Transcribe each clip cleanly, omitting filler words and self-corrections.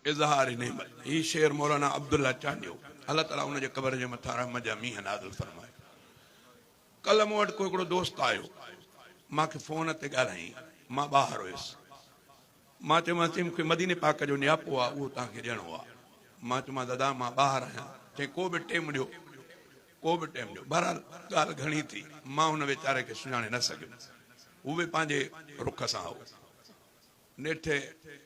اظهار نعمت، هي شعر مولانا عبدالله چانڊيو، الله تعاليٰ ان جي قبر جي مٿان رحمت جا مينهن نازل فرمائي. ڪلهه مون وٽ ڪو هڪڙو دوست آيو، مان کي فون تي ڳالهائين، مان ٻاهر هيس. مان چيومانس، چيائين مون کي مديني پاڪ جو نياپو آ، اهو توهان کي ڏيڻو آ. مان چيومانس، دادا مان ٻاهر آهيان. چيائين ڪو به ٽيم ڏيو، ڪو به ٽيم ڏيو. بهرحال ڳالهه گهڻي ٿي، مان هن ويچاري کي سڃاڻي نه سگهيم. هو به پنهنجي رخ سان هو. نيٺ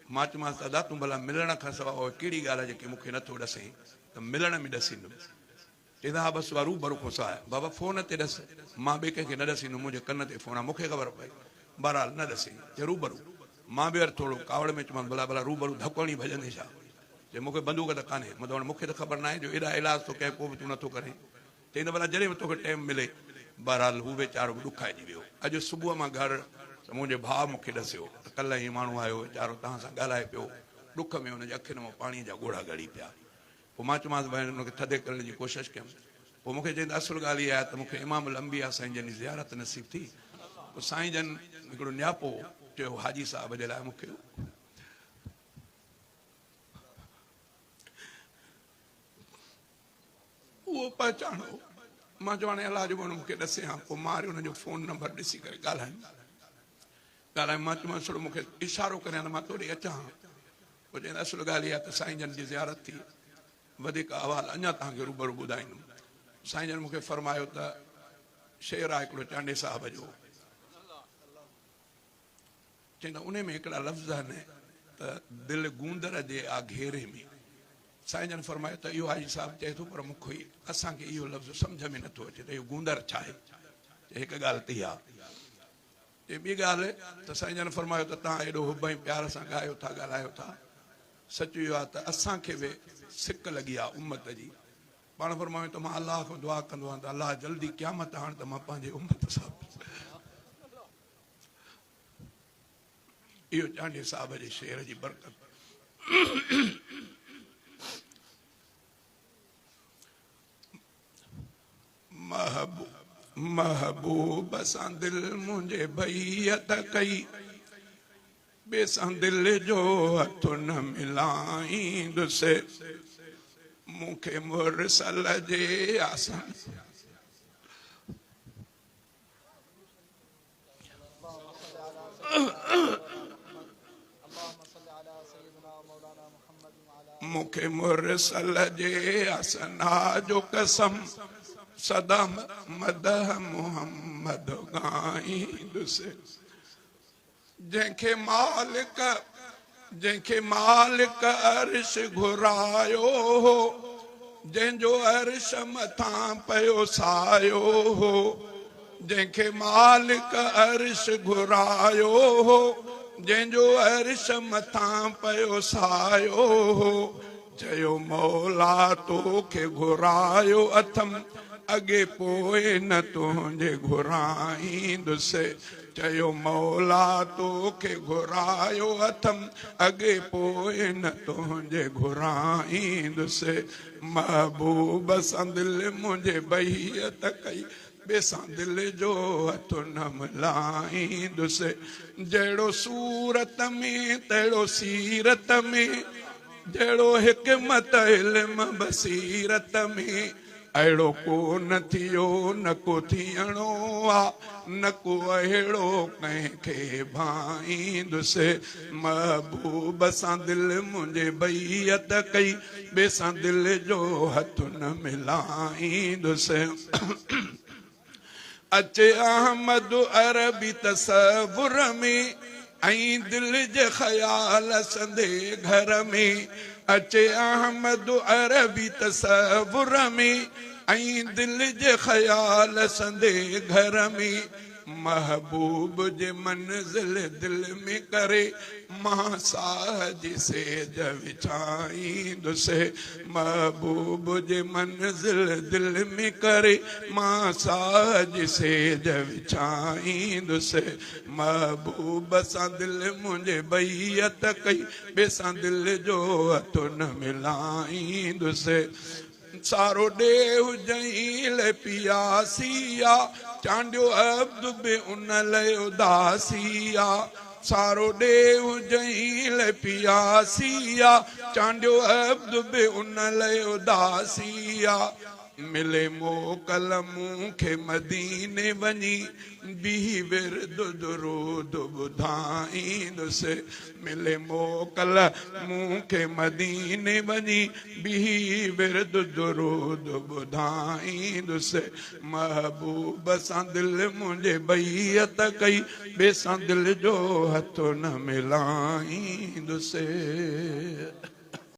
مان چيومانس ته ادا تون ڀلا ملڻ کان سواء اها ڪهڙي ڳالهه آهي جيڪي مون کي نٿو ڏسين ته ملڻ ۾ ڏسيندم. چئي ته ها بس اها روبرو کان سواء. بابا فون تي ڏس، مان ٻئي ڪنهن کي نه ڏسيندم، منهنجي ڪن تي فون آهي مون کي خبر پئي. بهرحال نه ڏسين. چئي روبرو. مان به وري ٿورو ڪاوڙ ۾ چيومانس ڀلا ڀلا روبرو ڌڪ هڻي ڀڄندين ڇا؟ چئي مون کي بندوق ته ڪانهي. مطلب هاڻي مون کي ته خبر ناهي جو ايڏا ايلاز ٿو ڪيان پوء به تون نٿو ڪرين. چئي ته ڀلا جڏهن به توکي ٽيم ملي. بهرحال هو ويچارو به ڏکائجي ويو. اڄ صبح مان گهر ته منهنجي ڀاء مون کي ڏسيو ته ڪلهه هي ماڻهو آيو ويچارو توهان سان ڳالهائي پيو. ڏک ۾ هن جي اکين مان پاڻيء جا ڳوڙها ڳڙي پيا. پوء مان چيومانس ڀيڻ هن کي ٿڌي ڪرڻ جي ڪوشش ڪيم. پوء مون کي چيائين ته اصل ڳالهه اها آهي ته مون کي امام الانبياء سائين جن جي زيارت نصيب ٿي. پوء سائين جن هڪڙو نياپو چيو حاجي صاحب جي لاء مون کي. اهو پهچاڻو هو. مان چيو هاڻي الله جو ٻانهو مون کي ڏسي ها. پوء مان وري ان جو فون نمبر ڏسي ڪري ڳالهايم. ڳالهايم مان چيومانس ٿورو مون کي اشارو ڪرين ها ته مان تو ڏي اچان ها. پوء چيائين ته اصل ڳالهه اها ته سائين جن جي زيارت ٿي. وڌيڪ احوال اڃا توهان کي روبرو ٻڌائيندم. سائين جن مون کي فرمايو ته شعر آهي هڪڙو چانڊيي صاحب جو. چيائين ته انهي ۾ هڪڙا لفظ آهن ته دل گوندر جي آ گهيري ۾. سائين جن فرمايو ته اهو حاجي صاحب چئي ٿو پر مون کي اسان کي اهو لفظ سمجهه ۾ نٿو اچي ته اهو گوندر ڇا آهي؟ چي هڪ ڳالهه ته اها. چي ٻي ڳالهه ته سائين جن فرمايو ته توهان ايڏو حب ۽ پيار سان ڳايو ٿا ڳالهايو ٿا سچ اهو آهي ته اسان کي به سڪ لڳي آهي امت جي. پاڻ فرمايو ته مان الله کان دعا ڪندو آهيان ته الله جلدي قيامت آڻ ته مان پنهنجي امت سان اهو چانڊيي صاحب جي شعر جي برڪت. محبوب سان دل منهنجي بيعت ڪئي، ٻئي سان دل جو هٿ نه ملائيندس، مون کي مرسل جي آسن. مون کي مرسل جي اسنا جو قسم سدا مدح محمد ڳائيندس جنهن کي مالڪ جنهن کي مالڪ عرش گهرايو هو جنهن جو عرش مٿان پيو سايو هو جنهن کي مالڪ عرش گهرايو هو جنهن جو عرش مٿان پيو سايو هو چيو مولا توکي گهرايو اٿم اڳي پوء نه تنهنجي گهرائيندس چيو مولا توکي گهرايو اٿم اڳي پوء نه تنهنجي گهرائيندس محبوب سان دل منهنجي بيعت ڪئي ٻئي سان دل جو هٿ نه ملائيندس جهڙو صورت ۾ تهڙو سيرت ۾ جهڙو حڪمت علم بصيرت ۾ اهڙو ڪو نه ٿيو نه ڪو ٿيڻو آ نه ڪو اهڙو ڪنهن کي ڀائيندس محبوب سان دل منهنجي بيعت ڪئي ٻئي سان دل جو هٿ نه ملائيندس اچي احمد عربي تصور ۾ ۽ دل جي خيال سندي گهر ۾ اچي احمد عربي تصور ۾ ۽ دل جي خيال سندي گهر ۾ محبوب جي منزل دل ۾ ڪري مان ساهه جي سيج وڇائيندس محبوب جي منزل دل ۾ ڪري مان ساهه جي سيج وڇائيندس محبوب سان دل منهنجي بيعت ڪئي ٻئي سان دل جو هٿ نه ملائيندس سارو ڏيهه جئين لئه پياسي آ، چانڊيو عبد به ان لئه اداسي آ. سارو ڏيهه جنهن لئه پياسي آ، چانڊيو عبد به ان لئه اداسي آ. ملي موڪل مون کي مديني وڃي، بيهي ورد درود ٻڌائيندس. ملي موڪل مون کي مديني وڃي، بيهي ورد درود ٻڌائيندس. محبوب سان دل منهنجي بيعت ڪئي، ٻئي سان دل جو هٿ نه ملائيندس.